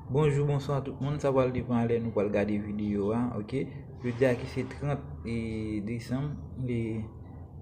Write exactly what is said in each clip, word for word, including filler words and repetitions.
Bonjou, bonswa tout moun. Sa pral depann lè nou pral gade videyo a, oke? Jodi a ki se trant e, desanm e,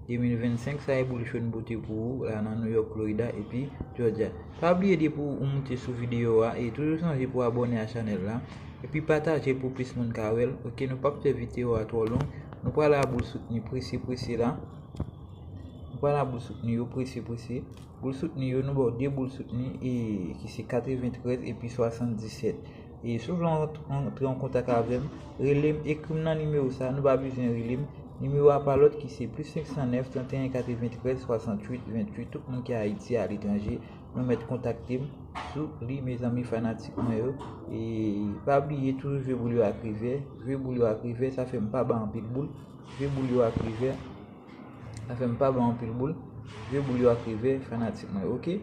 de mil vennsenk, sa e boul cho n pote pou ou la nan New York, Florida epi Georgia. Pa bliye depi w moute sou videyo a e toujou sonje pou abòne a chanèl la epi pataje pou plis moun ka wè l, oke? Nou p ap fè videyo a twò long. Nou pral a boul soutni prese prese la. Nou pral a boul soutni yo prese prese. Boul soutni yo, nou ba w de boul soutni e ki se katreventrèz epi swasanndisèt. E si w vle antre an kontak avè m, rele m, ekri m nan nimewo sa, nou pa bezwen rele m. Nimewo a pa lòt ki se plis senk san nèf, trant e en, katreventrèz, swasanntuit, venntuit. Tout moun ki Ayiti, aletranje, nou mèt kontakte m sou li, mezanmi fanatik mwen yo. E pa bliye toujou jwe boul yo ak revè. Jwe boul yo ak revè, sa fè m pa ba anpil boul. Jwe boul yo ak revè. Sa fè m pa ba anpil boul. Jwe boul yo ak revè, fanatik mwen, oke?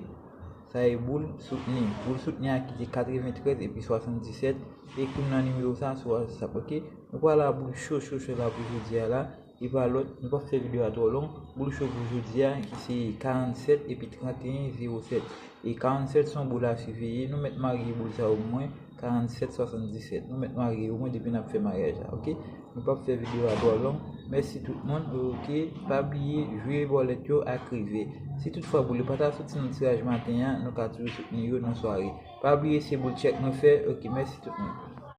Sa e boul soutni. Boul soutni a ki te katreventrèz epi swasanndisèt. Ekri m nan nimewo sa sou WhatsApp, oke? Nou pral a boul cho, cho, cho la pou jodi a la. E pa lòt, nou p ap fè videyo a twò long. Boul cho pou jodi a, ki se karannsèt epi trant e en zewo sèt. E karannsèt se yon boul a siveye. Nou mèt marye boul sa omwen karannsèt swasanndisèt. Nou mèt marye omwen depi n ap fè maryaj la, oke? Nou p ap fè videyo a twò long. Mèsi tout moun, oke? Pa bliye jwe bòlèt yo ak revè. Si toutfwa boul yo pa ta soti nan tiraj maten an, nou ka toujou soutni yo nan sware. Pa bliye se boul tchèk nou fè, oke? Mèsi tout moun.